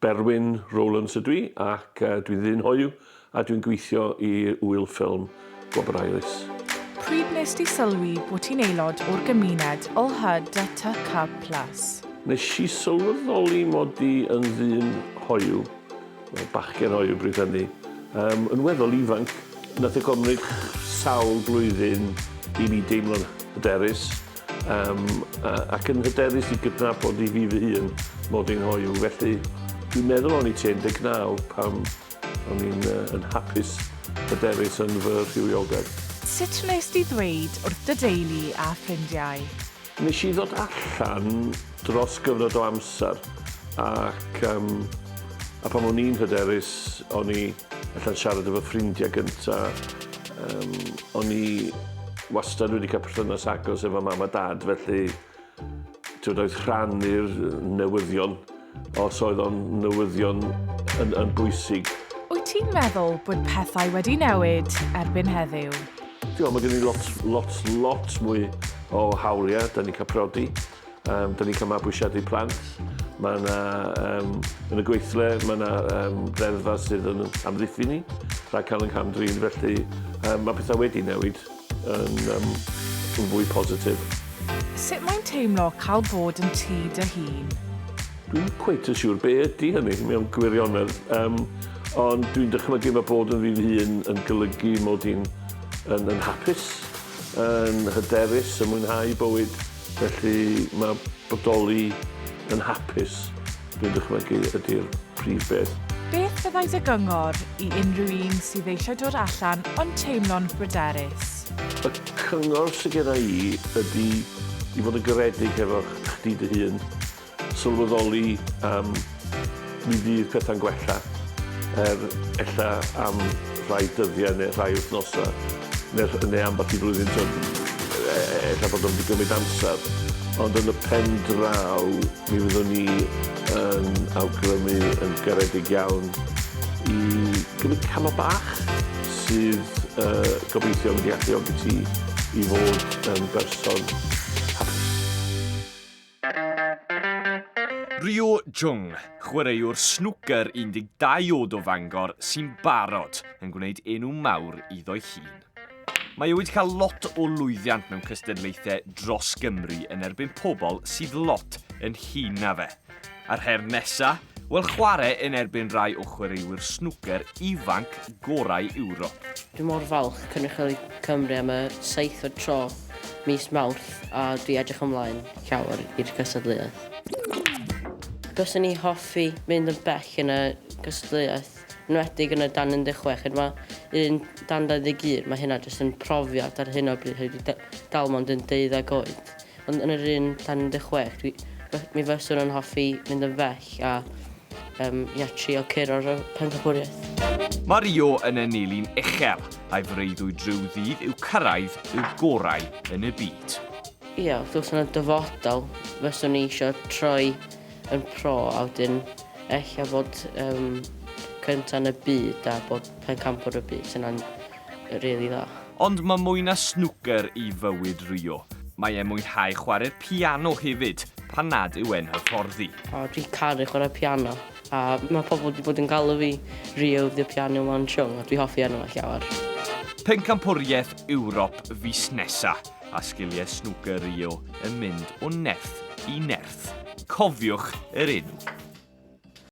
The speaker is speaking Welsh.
Berwyn Rowlands ydw i ac dwi'n ddyn hoyw a dwi'n gweithio i Ŵyl Ffilm Gwobr Iris. Pryd nes di sylwi bod ti'n aelod o'r gymuned LHDTC plus? Nes i sylweddoli mod i yn ddyn hoyw, wel bachgen hoyw bryd hynny, yym yn weddol ifanc. Nath e gymryd sawl blwyddyn i mi deimlo'n hyderus. Yym, ac yn hyderus i gydnabod i fi fy hun mod i'n hoyw. Felly, dwi'n meddwl o'n i tua 19 pan o'n i'n uh, yn hapus, hyderus yn fy rhywioldeb. Sut wnes di ddweud wrth dy deulu a ffrindiau? Nes i ddod allan dros gyfnod o amser ac um, a pan o'n i'n hyderus, o'n i Ella'n siarad efo ffrindiau gynta. Um, o'n i wastad wedi cael perthynas agos efo mam a dad, felly tywed, oedd rhannu'r newyddion, os oedd o'n newyddion yn, yn bwysig. Wyt ti'n meddwl bod pethau wedi newid erbyn heddiw? Ti'n mae gen i lot, lot, lot mwy o hawliau, da ni'n cael prodi. Um, da ni'n cael mabwysiadu plant. Mae yna, um, yn y gweithle, mae yna um, ddeddfa sydd yn amddiffyn ni rhag cael yn cam-drin, felly um, mae pethau wedi newid yn, um, yn fwy positif. Sut mae'n teimlo cael bod yn ti dy hun? Dwi'n cweit yn siŵr be ydy hynny mewn gwirionedd, um, ond dwi'n dychmygu mae bod yn fi fy hun yn golygu mod i'n yn, yn hapus, yn hyderus, yn mwynhau bywyd. Felly mae bodoli yn hapus, dwi'n dychmygu, ydy'r prif beth. Beth fyddai dy gyngor i unrhyw un sydd eisiau dod allan ond teimlo'n bryderus? Y cyngor sydd genna i ydy i fod yn garedig hefo chdi dy hun. Sylweddoli um, mi fydd pethau'n gwella, er ella am rhai dyddiau neu rhai wythnosau, neu, neu ambell i flwyddyn, so, e, e, ella bod o'n wedi gymryd amser. Ond yn y pen draw, mi fyddwn ni yn awgrymu yn garedig iawn i gymryd camau bach sydd uh, gobeithio yn mynd i alluogi ti i fod yn berson hapus. Ryo Jung, chwaraewr snwcer 12 oed o Fangor sy'n barod yn gwneud enw mawr iddo'i hun. Mae e wedi cael lot o lwyddiant mewn cystadlaethau dros Gymru yn erbyn pobl sydd lot yn hŷn na fe. A'r her nesa? Wel chwarae yn erbyn rai o chwaraewyr snwcer ifanc gorau Ewrop. Dwi mor falch cynrychioli Cymru am y seithfed tro mis Mawrth a dwi edrych ymlaen llawer i'r cystadleuaeth. Byswn i hoffi mynd yn bell yn y gystadleuaeth, yn enwedig yn y dan 16, mae un dan 21, mae hynna jyst yn profiad ar hyn o bryd, dwi dal mond yn deuddeg oed. Ond yn yr un dan 16, dwi, mi fyswn yn hoffi mynd yn fell a um, ia, trio curo'r pencampwriaeth. Mae Rio yn enillu'n uchel, a'i freuddwyd rhyw ddydd yw cyrraedd y gorau yn y byd. Ia, wrth gwrs yn y dyfodol, fyswn i eisiau troi yn pro a wedyn ella fod um, cyntaf yn y byd a bod pencampwr y byd, sy'n rili dda. Ond mae mwy na snwcer i fywyd Rio. Mae e'n mwynhau chwarae'r piano hefyd, pan nad yw e'n hyfforddi. O, dwi'n caru chwarae piano, a mae pobl wedi bod yn galw fi Rio the Piano Man Chung, a dwi'n hoffi enw fe llawer. Pencampwriaeth Ewrop fis nesa, a sgiliau snwcer Rio yn mynd o nerth i nerth. Cofiwch yr enw.